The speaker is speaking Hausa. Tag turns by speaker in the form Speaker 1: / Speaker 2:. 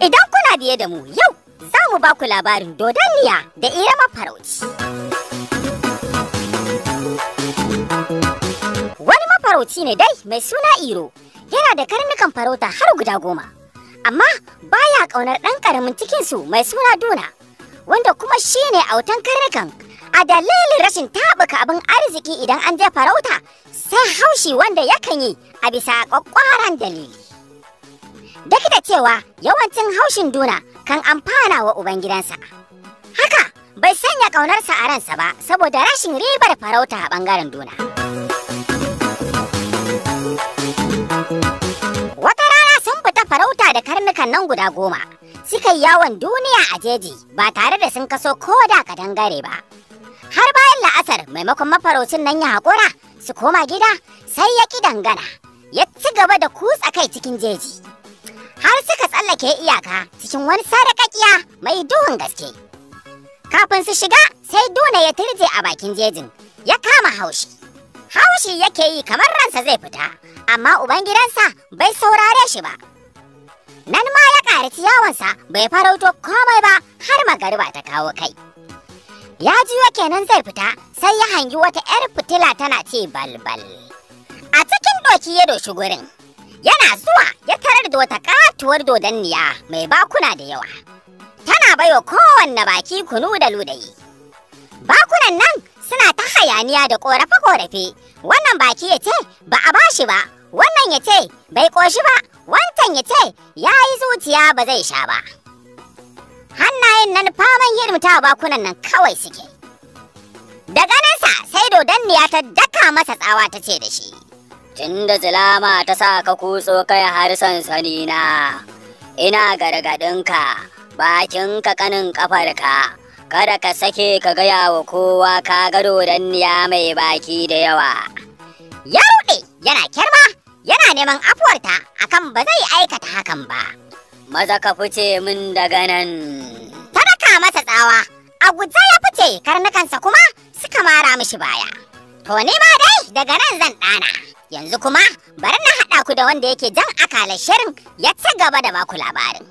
Speaker 1: Idan kuna biye da mu yau, za mu ba ku labarin dodanniya da Iro mafarauci. Wani mafarauci ne dai mai suna Iro, yana da karnukan farauta har guda 10. Amma baya ƙaunar ɗan ƙaramin cikinsu mai suna Duna, wanda kuma shi ne autan karnukan. A dalilin rashin taɓuka abin arziki idan an je farauta, sai haushi wanda yakan yi a bisa ƙwaƙƙwaran dalili. Duk da cewa yawancin haushin Duna kan amfana wa ubangidansa. Haka bai sanya ƙaunarsa a ransa ba saboda rashin ribar farauta a ɓangaren Duna. Wata rana sun fita farauta da karnukan nan guda 10. Suka yi yawon duniya a jeji ba tare da sun kaso ko da kadangare ba. Har bayan la'asar maimakon mafaraucin nan ya haƙura su koma gida, sai ya ƙi dangana, ya ci gaba da kutsa kai cikin jeji. Har suka tsallake iyaka cikin wani sarƙaƙiya mai duhun gaske. Kafin su shiga sai Duna ya turje a bakin jejin, ya kama haushi. Haushi yake yi kamar ransa zai fita, amma ubangidansa bai saurare shi ba. Nan ma ya ƙari ciyawansa bai farauto komai ba har magariba ta kawo kai. Ya juyo kenan zai fita sai ya hangi wata 'yar fitila tana ce balbal. A cikin doki ya doshi gurin. Yana zuwa ya tarar da wata katuwar dodanniya mai bakuna da yawa. Tana baiwa kowanne baki kunu da ludayi. Bakunan nan suna ta hayaniya da ƙorafe-ƙorafe. Wannan baki ya ce ba a bashi ba, wannan ya ce bai ƙoshi ba, wancan ya ce ya yi zuciya ba zai sha ba. Hannayen nan faman hirmta bakunan nan kawai suke. Daga nesa sai dodanniya ta daka masa tsawa ta ce da shi,
Speaker 2: Tunda zulama ta sa ka kutso kai har sansani na, ina gargaɗinka, bakinka kanin ƙafarka, kada ka sake ka gaya wa kowa ka ga dodanniya mai baki da yawa.
Speaker 1: Ya ruɗe yana kyarma, yana neman afuwarta akan ba zai aikata hakan ba.
Speaker 2: Maza ka fice min daga nan.
Speaker 1: Ta daka masa tsawa, a guje ya fice, karnukansa kuma suka mara mishi baya. To ni ma dai daga nan zan ɗana. Yanzu kuma bari na haɗa ku da wanda yake jan akalar shirin ya ci gaba da baku labarin.